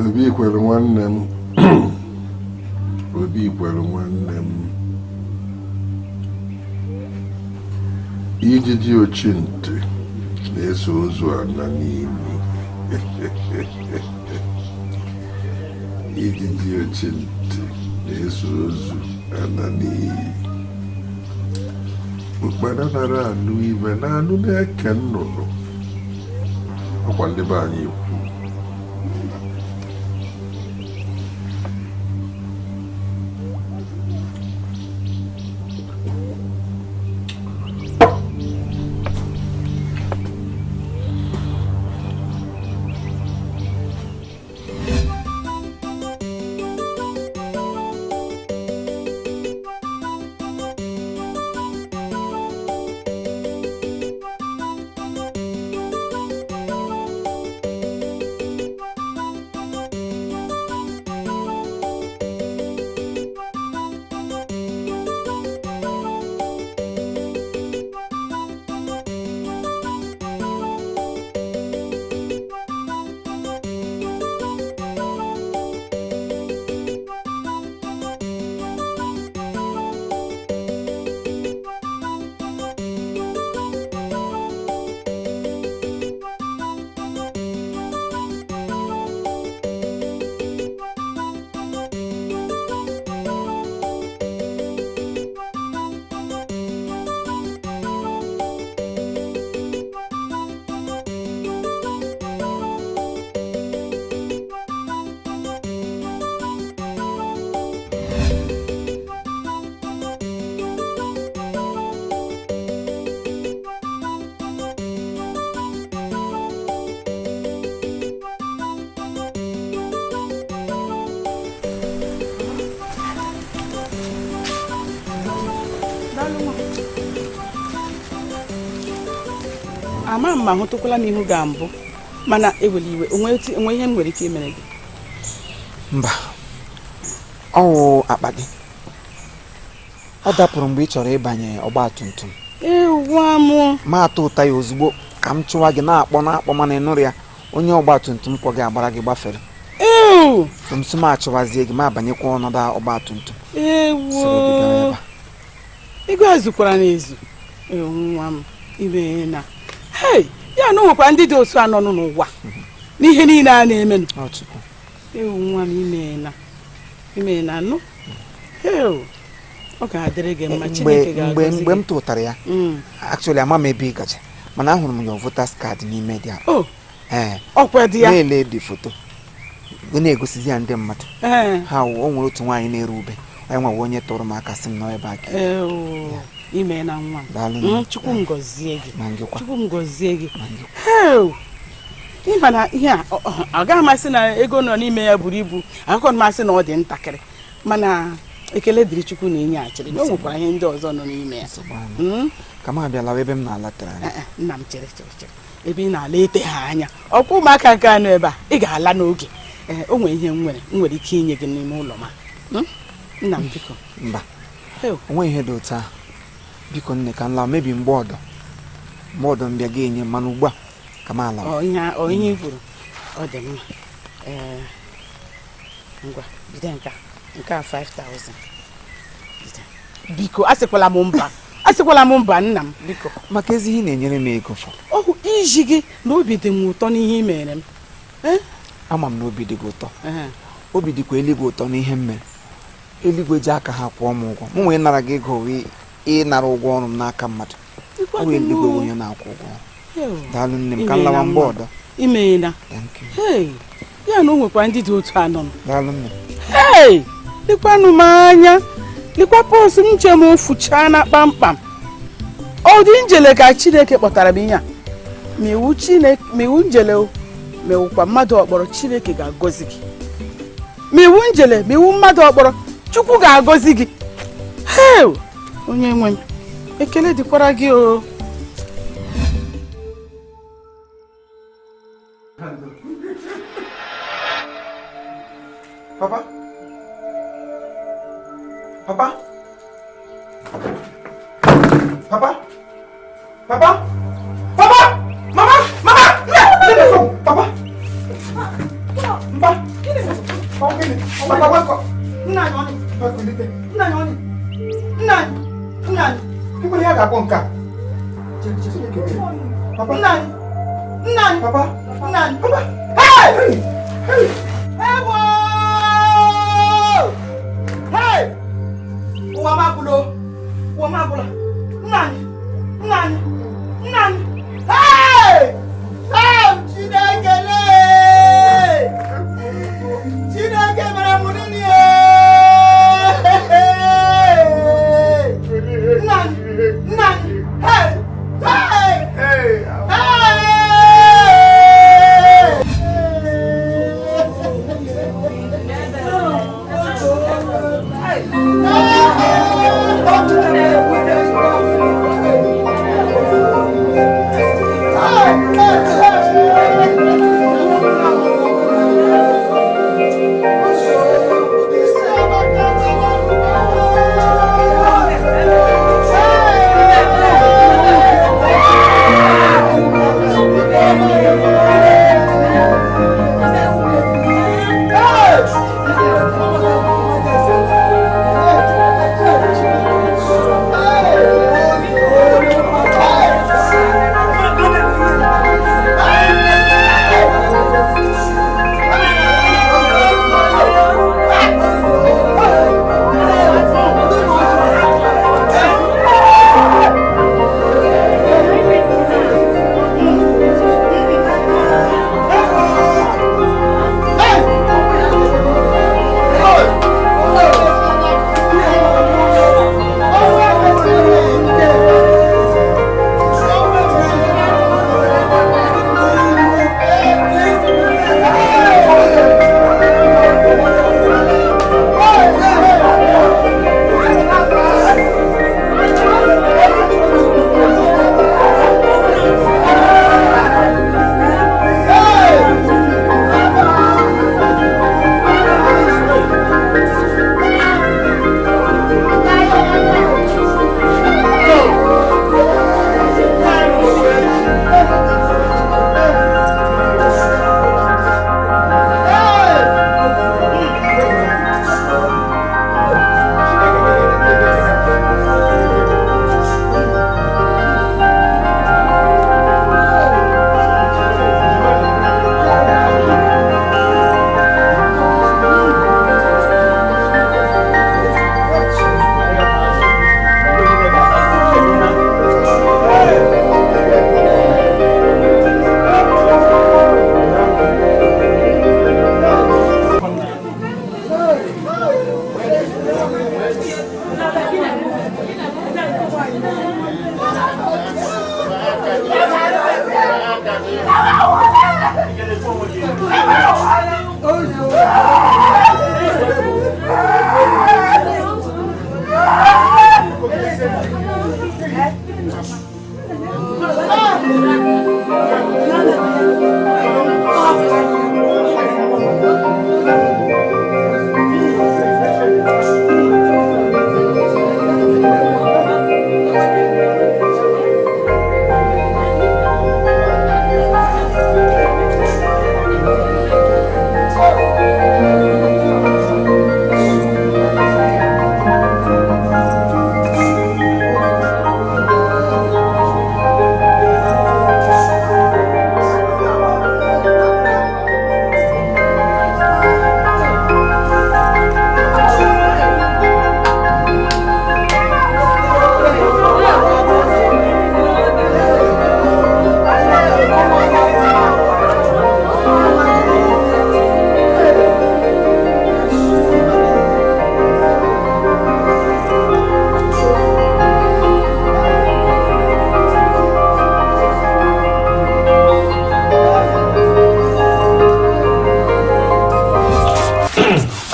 Obi kwere nwanne m, Obi kwere nwanne m, ijiji ochi ntị na-eso ozu ana n'imi. Ijiji ochi ntị na-eso ozu ana n'iyi. Ụkpana nara anụ ive na-anụ n'eke nnụnụ. Ọkwa ndị be anyị kwu. Ama m ma ahụtụkwala m ihu gị mbụ, mana ewela iwe, onwe ihe m nwere ike imere gị? Mba, ọ wụ akpa gị ọ dapụrụ mgbe ị chọrọ ịbanye ọgba tum tum. Ewa m. Ma atụ ụta ya ozugbo ka m chụwa gị na-akpọ na-akpọ, mana ị nụrụ ya, onye ọgba tum tum kwọ gị agbara gị gbafere. Somso m achụwazie gị, ma abanyekwa ọnọdụ ọgba tum tum. Ewo, ego a zukwara n'ezu. Nwa m, ime na hei ya na o nwekwa ndị dị otu anọ n'ụwa n'ihe niile a na-emenụ. Ewu nwa m, ime na nụ ọ ga-adịrị gị mma. Chineke ga-agọzi gị. Mgbe m tụtara ya, actually ama m ebe ị gaje, mana ahụrụ m your voters card n'ime dị akpa. Ọkwa dị ya. Na-ele dị foto na-egosizi ya ndị mmadụ. Ha o nwere otu nwaanyị na-ere ube, onye nwa onye tụrụ m aka sị m nọ ebe a ka. Ime na nwa m, Chukwu m gọzie gị, Chukwu m gọzie gị. Ịma na ihe a ọ gaghị amasị na ego nọ n'ime ya buru ibu, akụkọ mmasị na ọ dị ntakịrị, mana ekele dịrị Chukwu na inyeghachiri na o nwekwara ihe ndị ọzọ nọ n'ime ya. Ka m abịala ebe m na-alatara anya. Nna m, chere chere chere, ebe ị na-ala ete ha anya, ọkwa ụmụaka nke anọ ebe a, ị ga-ala n'oge. Ee, o nwere ihe m nwere ike inye gị n'ime ụlọ ma nna m biko. Mba, o nweghị ihe dị otu ahụ. Biko nne, ka m laa, mebi mgbe ọdọ m bịa ga-enye, mana ugbu a ka m ala. Ihe i kwuru ọ dị mma. Ee, ngwa jide nke a 5000. Biko asịkwala m mba, asịkwala m mba nna m biko. Maka ezi ihe na-enyere m ego fọ. Ọhụ iji gị na obi dị m ụtọ n'ihe i mere m. Ama m na obi dị gị ụtọ, obi dịkwa eluigwe ụtọ n'ihe m mere. Eluigwe ji aka ha kwụọ m ụgwọ. M nwee nara gị ego wee ịnara ụgwọ ọrụ m n'aka mmadụ. Ọ bụ eluigwe onye na-akwụ ụgwọ ọrụ. Daalụ nne m, ka m lawa mgbe ọdọ. Imeela. Ya na o nwekwa ndị dị otu anọ. Daalụ nne. Hey, lekwanụ m anya, lekwa pọs m che m fụchaa na kpamkpam. Ọ dị njele ka Chineke kpọtara m ihe a. Ma iwu Chineke, ma iwu njele, ma iwukwa mmadụ ọkpọrọ, Chineke ga-agọzi gị. Ma iwu njele, ma iwu mmadụ ọkpọrọ, Chukwu ga-agọzi gị. Hey, onye nwe m, ekele dịkwara gị o. Papa? Papa? Papa? Papa? Papa! Mama! Mama! Papa! Mpa! Papa, wake up. Nna anyị ọnị. Kulite. Nna anyị ọnị. Nna anyị. Nna anyị. Kekwere ya ga-akpọ nke a. Chineke mere. Papa. Nna anyị. Nna anyị. Papa. Nna anyị. Papa. Hey! Hey! Ewo! Hey! Ụwa m agwụla o. Ụwa m agwụla. Nna anyị. Nna anyị. Nna anyị. Hey! Hey! Chineke lee! Chineke mere m nini Nna anyị. Nna anyị. Hey! Hey! Hey! Hey!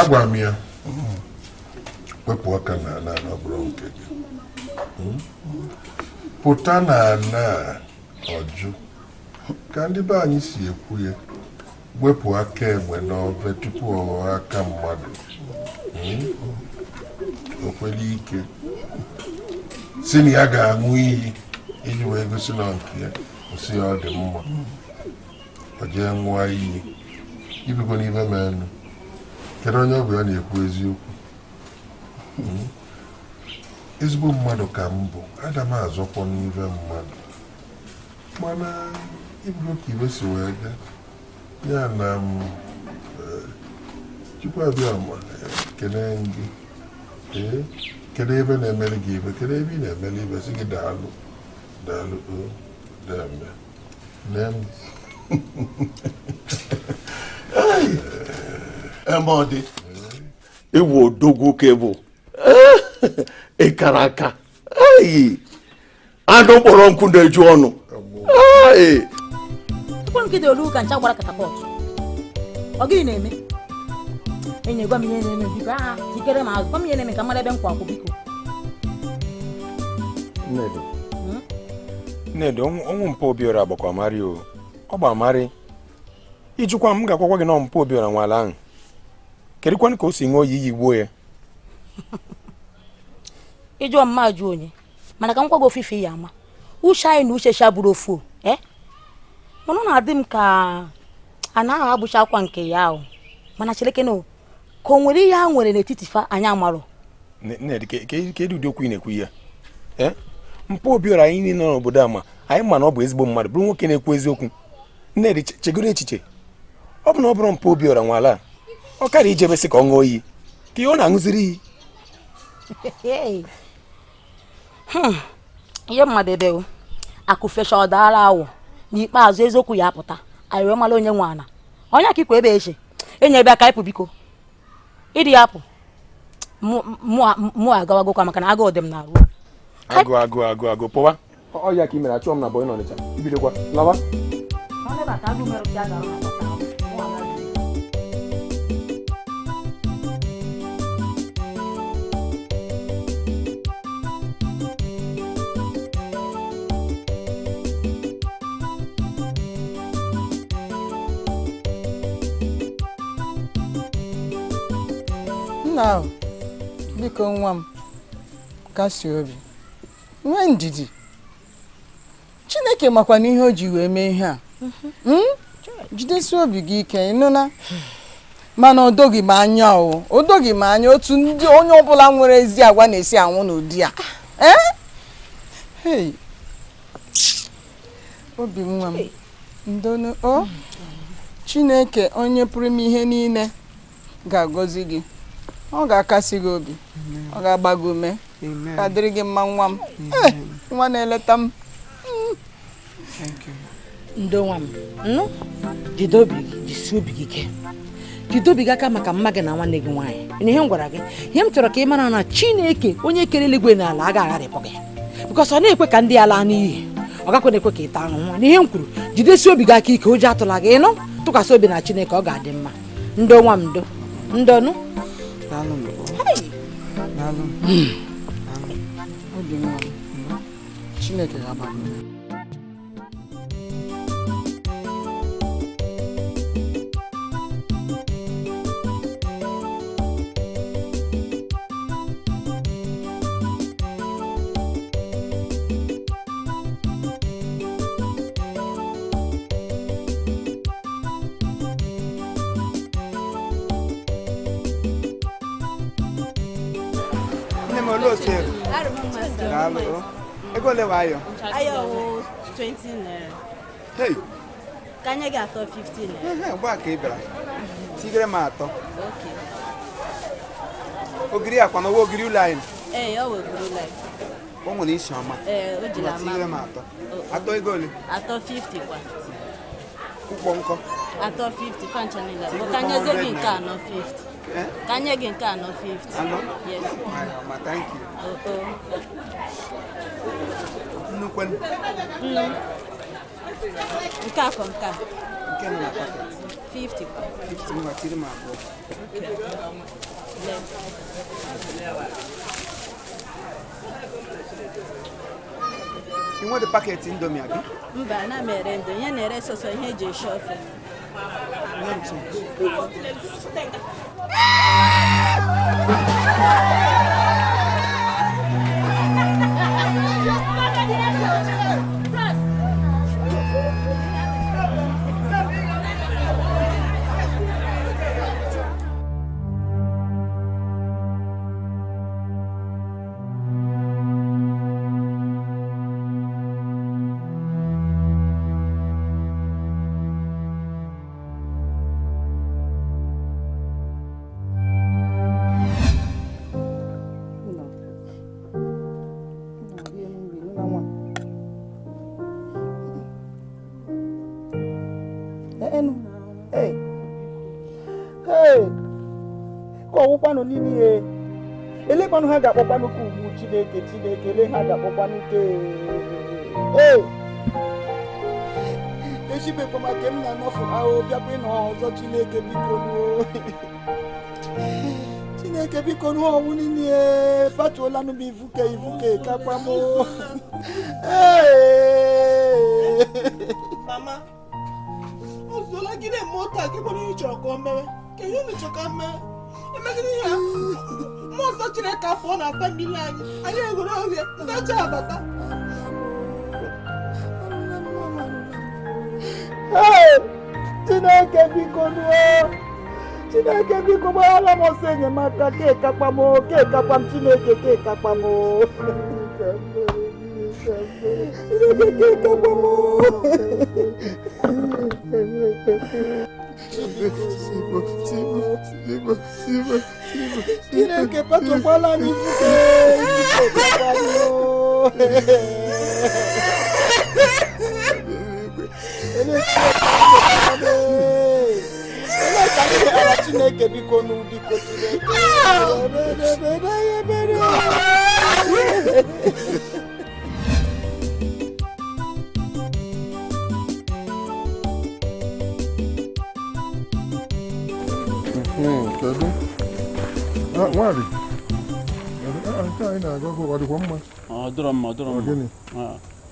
Agwara m ya wepụ aka na ana na ọ bụrụ nke gị, pụta na ana ọjụ ka ndị be anyị si ekwu ya, wepụ aka enwe n'ofe tupu ọ ghọọ aka mmadụ. O kwere ike si na ya ga-aṅụ iyi iji wee gosi na nke ya osi ya ọ dị mma, o jee ṅụọ iyi ibikwa n'ife menụ. Kedu onye ọ bụ ya na-ekwu eziokwu? Ezigbo mmadụ ka m bụ, ada m azọkwọ n'ive mmadụ, mana iburu ka ibe si wee gaa ya na m Chukwu abịama kene gị. Ee, kedu ebe na-emere gị ibe, kedu ebe ị na-emere ibe, sị gị daalụ daalụ o deme nne m. Emodi ịwụ odogwu ka bụ ịkara aka eyi anụ kpọrọ nkụ na-eju ọnụ. Ee. Tupu nkịta olu ka ncha gbara catapult. Ọ gịnị na-eme? Enyi, gwa m ihe na-eme biko. Aha jikere m azụ, gwa m ihe na-eme ka m mara ebe m kwa akwụ biko. Nnedi, Nnedi, ọnwụ mpa Obiora gbakwa marị o, ọ gba marị. Ijikwa m ga-akwakwa gị na mpa Obiora nwala ahụ. Kedụkwanụ ka o si ṅụọ iyi gbuo ya? Ịjụọ mma jụ onye, mana ka m gwa gị ofufe ya ama uche anyị na uche sha bụrụ ofu o mana ọ na-adị m ka a na-ahụ agbụcha akwa nke ya ahụ, mana cheleke na ka o nwere ihe ha nwere n'etiti fa anyị amarọ. Nnedi, kedu ụdị okwu ị na-ekwu ya? Mpa Obiora anyị niile nọ n'obodo a ma anyị ma na ọ bụ ezigbo mmadụ, bụrụ nwoke na-ekwu eziokwu. Nnedi, chegoro echiche, ọ bụ na ọ bụrụ mpa Obiora nwala ọ karịa ijebesị ka ọ ṅụọ iyi ka ihe ọ na-aṅụziri iyi. Ihe mmadụ ebe o akụ fecha ọ daara awọ n'ikpeazụ eziokwu ya apụta, anyị wee mara onye nwe ana. Onye aka ikwe ebe eche enyi ebe aka ịpụ biko, ịdị ya apụ mụ agawagokwa maka na agụụ dị m n'arụ. Agụ agụ agụ agụ pụwa ọ ya ka ị mere achụọ m na bọyị n'Ọnịcha ibidokwa lawa. Nna, biko nwa m, kasie obi, nwee ndidi. Chineke makwa na ihe o ji wee mee ihe a. Jidesi obi gị ike, ịnụna? Mana o doghị m anya o, o doghị m anya otu ndị onye ọbụla nwere ezi agwa na-esi anwụ n'ụdị a. Hey. Obi nwa m, ndonu o. Chineke onye pụrụ ime ihe niile ga-agọzi gị. Ọ ga-akasi gị obi, ọ ga-agba gị ume, ka dịrị gị mma nwa m. Nwa na-eleta m. Ndo nwa m, nnu jide obi gị, jisie obi gị ike, jide obi gị aka maka mma gị na nwanne gị nwaanyị. Ihe m gwara gị, ihe m chọrọ ka ị mara na Chineke onye kere eluigwe na ala agaghị agharịpụ gị, bikọs ọ na-ekwe ka ndị ya laa n'iyi, ọ gakwa na-ekwe ka ị taa ahụhụ. Na ihe m kwuru, jidesie obi gị aka ike, ụjọ atụla gị, ịnụ tụkwasị obi na Chineke, ọ ga-adị mma. Ndo nwa m, ndo ndonụ. Obi nwa m, Chineke ga-agba gị ume. Ego ole wa ayọ? Ayọ wụ 20 naira. Hey. Ka nye gị atọ 15 naira. Ugbu a ka ị bịara. Tigere m atọ. Ogiri akwa na owe ogiri ụlọ anyị? Ee, ọ wụ ogiri ụlọ anyị. O nwere isi ọma. Ee, o jiri ama. Tigere m atọ. Atọ ego ole? Atọ 50 kwa. Ụkwọ nkọ? Atọ 50 fancha niile. Ka nyezie gị nke anọ 50. Ka nye gị nke anọ 50. Anọ? Yes. Ma thank you. Nnukwu. Nnu. Nke akọ nke a. Nke nọ na paket. 50 kwa. 50 ngwa tiri m abụọ. Ị nwere paketi Indomie abi? Mba, ana m ere Indomie. Ihe na-ere sọsọ ihe eji esi ofe. Nye m change. Enu. Hey. Hey. Ka ọwụkwanụ n'ime ihe. Elekwanụ ha ga-akpọkwanụ ka ugwu Chineke Chineke ele ha ga-akpọkwanụ ke. Hey. Echibekwa maka m na-anọfụ ahụ bịakwa ịnọ ọzọ Chineke biko nuo. Chineke biko nuo ọnwụ niile patuolanụ m ivuke ivuke kakwa m. Hey. Mama, o zuola gị na-eme otu a ka ịkwara ihe ị chọrọ ka o mewe ka ihe unu chọrọ ka o mewe emegide ihe a mmụọ nsọ Chineke apụọ na famili anyị anyị egwere oge ndị ọcha abata. Hey! Chineke biko nuo. Chineke biko gbaghara m ọsọ enyemaka kekakpa m kekakpa m Chineke kekakpa m. Chineke kekakpa m. Chineke patụkwala anyị ifufe ifufe Chineke biko nụ biko Chineke. Kedu? Nwari. Nke anyị na-agụ ọgụ ọ dịkwa mma? Ọ dịrọ mma, ọ dịrọ mma.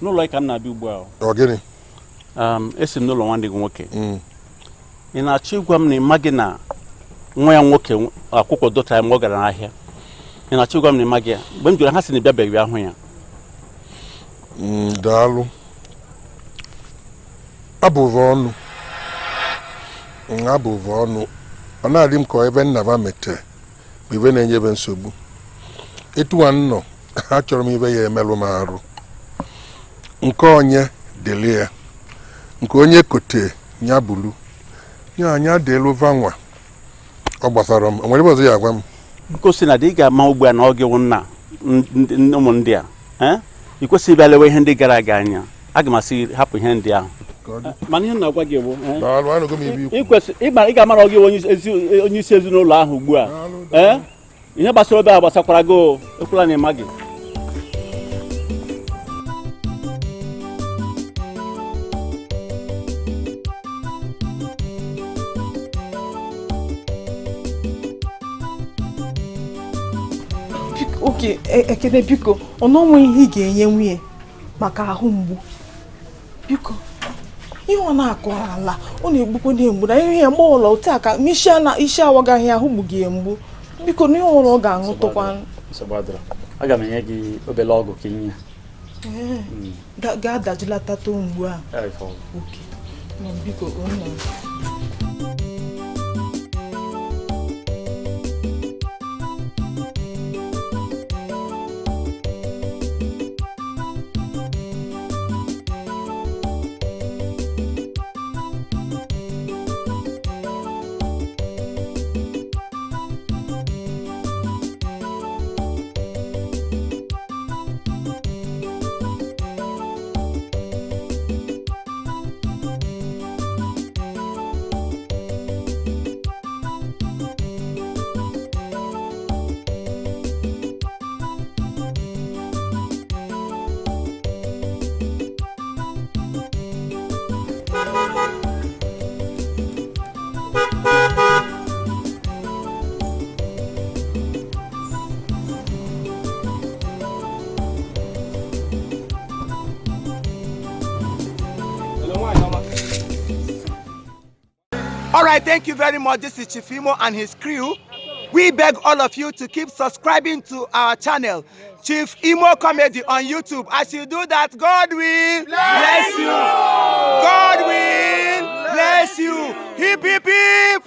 N'ụlọ ka m na-abịa ugbu a. Ọ gịnị? Esi m n'ụlọ nwanne gị nwoke. Ị na-achọ ịgwa m na ị maghị na nwa ya nwoke akwụkwọ dọtara mgbe ọ gara n'ahịa? Ị na-achọ ịgwa m na ị maghị ya? Mgbe m jụrụ ha sị na ị bịabeghị bịa hụ ya. Daalụ. Abụvọ ọnụ. Abụvọ ọnụ. Ọ na-adị m ka ebe nna ba metere bụ ibe na-enyebe nsogbu. Etu a nnọ, achọrọ m ibe ya emelụ m arụ. Nke onye dịlị ya, nke onye kote ya bulu, ya anya dịlụ vanwa. Ọ gbasara m, o nwere ebe ọzọ ya agwa m? Nke o si na dị ị ga-ama ugbu a na ọ gị wụ nna ụmụ ndị a. Ị kwesịghị ịbịa lewe ihe ndị gara aga anya. Aga m asị gị hapụ ihe ndị ahụ. Mana ihe m na-agwa gị bụ ị ga-amara ọ gị onye isi ezinụlọ ahụ ugbu a. Ihe gbasara obe a gbasakwara gị, ekwela na ịma gị. Oke Ekene biko ọ nwe ihe ị ga-enye nwunye maka ahụ mgbu. Biko ihe ọ na-akụ ala ọ na-egbukwa na-egbu na ihe ya mgbe ụlọ otu a ka isi awagaghị ahụ gbughị ya mgbu. Biko na ihe ụlọ ọ ga-aṅụ tụkwa. Aga m enye gị obele ọgwụ ka inye. Ga-adajulata mgbu a. Biko nna. All right, thank you very much. This is Chief Imo and his crew. We beg all of you to keep subscribing to our channel, Chief Imo Comedy on YouTube. As you do that, God will bless you. God will bless you. Hip, hip, hip.